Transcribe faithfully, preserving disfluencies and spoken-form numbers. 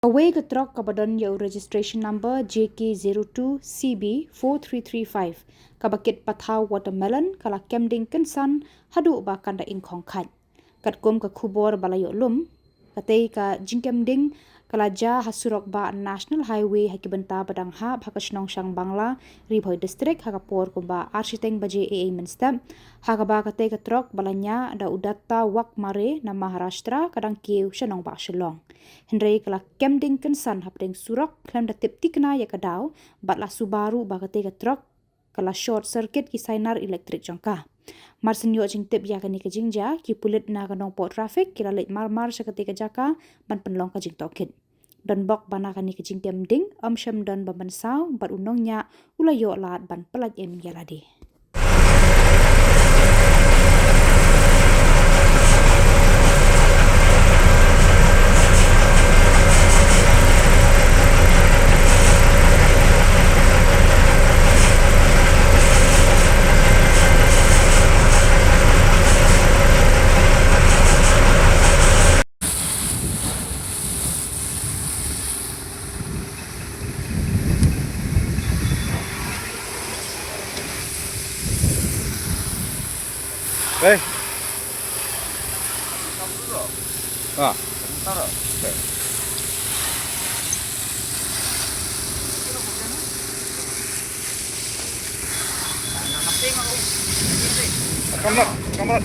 Kawei ka trok kaba don ïa u registration number J K zero two C B four three three five, kaba kit pathaw watermelon, ka la kem ding kynsan haduh ba kan da ingkhong khait. Katkum ka khubor ba la ïoh lum, katei ka jingkem ding ka la jia ha surok bah National Highway ha ki bynta ba dang hap ha ka shnong Shangbangla, Ri Bhoi District, ha ka por kumba ar shiteng baje eiei mynstep, ha kaba katei ka trok ba la ñiah da u Datta Wagmare na Maharashtra ka dang kiew sha nongbah Shillong. Hynrei ka la kem ding kynsan hapdeng surok khlem da tip thikna ïa ka daw, bad la suba ruh ba katei ka trok ka la short circuit ki sainar elektrik jong ka. Mar shen ïoh jingtip ïa kane ka jingjia, ki pulit na ka nongpoh traffic ki la leit marmar sha katei ka jaka ban pynlong ka jingtohkit. Don bok ba na kane ka jingkem ding ym shym don ba mynsaw, bad u nongñiah u la ïoh lad ban pyllait im ïa lade. Hey. Ah. Okay. Come on, come on.